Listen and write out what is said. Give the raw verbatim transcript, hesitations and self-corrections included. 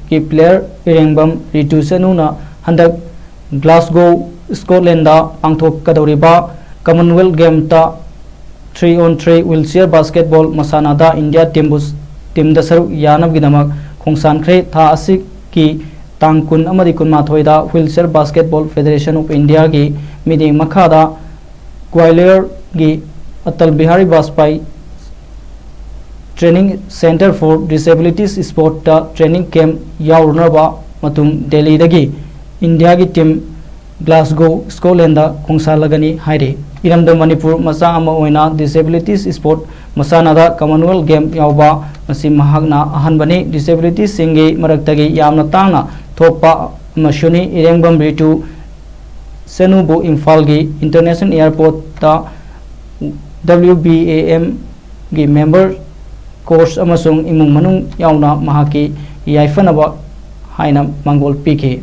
ꯀꯤ ꯄ꯭ꯂꯦꯌꯔ ꯏꯔꯦꯡꯕꯝ ꯔꯤꯇꯨ ꯁꯦꯅꯨꯅ ꯍꯟꯗꯛ ꯒ꯭ꯂꯥꯁꯒꯣ, Scotland ꯄꯥꯡꯊꯣꯛꯀꯗꯧꯔꯤꯕ Commonwealth ꯒꯦꯝꯇ three ꯑꯣꯟ three ꯋꯤꯜꯆꯤꯌꯔ basketball ꯃꯁꯥꯟꯅꯗ India ꯇꯤꯝꯕꯨ, ꯇꯤꯝꯗ ꯁꯔꯨꯛ ꯌꯥꯅꯕꯒꯤꯗꯃꯛ ꯈꯣꯡꯁꯥꯟꯈ꯭ꯔꯦ꯫ ꯊꯥ ꯑꯁꯤꯒꯤ ꯇꯥꯡ ꯀꯨꯟ ꯑꯃꯗꯤ ꯀꯨꯟꯃꯥꯊꯣꯏꯗ ꯋꯤꯜꯆꯤꯌꯔ ꯕꯥꯁꯀꯦꯠꯕꯣꯜ ꯐꯦꯗꯦꯔꯦꯁꯟ ꯑꯣꯐ ꯏꯟꯗꯤꯌꯥꯒꯤ ꯃꯤꯠꯌꯦꯡ ꯃꯈꯥꯗ ꯒ꯭ꯋꯥꯂꯤꯌꯔꯒꯤ Atal Bihari ꯕꯥꯖꯄꯥꯏ Training Centre for Disabilities Sportꯇ training camp ꯌꯥꯎꯔꯨꯅꯕ ꯃꯇꯨꯡ ꯗꯦꯜꯂꯤꯗꯒꯤ ꯏꯟꯗꯤꯌꯥꯒꯤ ꯇꯤꯝ ꯒ꯭ꯂꯥꯁꯒꯣ, ꯁ꯭ꯀꯣꯠꯂꯦꯟꯗ ꯈꯣꯡꯁꯥꯜꯂꯒꯅꯤ ꯍꯥꯏꯔꯤ꯫ ꯏꯔꯝꯗꯝ ꯃꯅꯤꯄꯨꯔ ꯃꯆꯥ ꯑꯃ ꯑꯣꯏꯅ ꯗꯤꯁꯦꯕꯤꯂꯤꯇꯤꯁ ꯁ꯭ꯄꯣꯔꯠ ꯃꯁꯥꯟꯅꯗ ꯀꯃꯟꯋꯦꯜꯊ ꯒꯦꯝ ꯌꯥꯎꯕ ꯃꯁꯤ ꯃꯍꯥꯛꯅ ꯑꯍꯥꯟꯕꯅꯤ꯫ ꯗꯤꯁꯦꯕꯤꯂꯤꯇꯤꯁꯁꯤꯡꯒꯤ ꯃꯔꯛꯇꯒꯤ ꯌꯥꯝꯅ ꯇꯥꯡꯅ ꯊꯣꯛꯄ ꯑꯃꯁꯨꯅꯤ꯫ ꯏꯔꯦꯡꯕꯝ ꯔꯤꯇꯨ ꯁꯦꯅꯨꯕꯨ ꯏꯝꯐꯥꯜꯒꯤ ꯏꯟꯇꯔꯅꯦꯁꯅꯦꯜ ꯑꯦꯌꯔꯄꯣꯔꯠꯇ W B A M ꯒꯤ ꯃꯦꯝꯕꯔ, ꯀꯣꯆ ꯑꯃꯁꯨꯡ ꯏꯃꯨꯡ ꯃꯅꯨꯡ ꯌꯥꯎꯅ ꯃꯍꯥꯛꯀꯤ ꯌꯥꯏꯐꯅꯕ ꯍꯥꯏꯅ ꯃꯥꯡꯒꯣꯜ ꯄꯤꯈꯤ꯫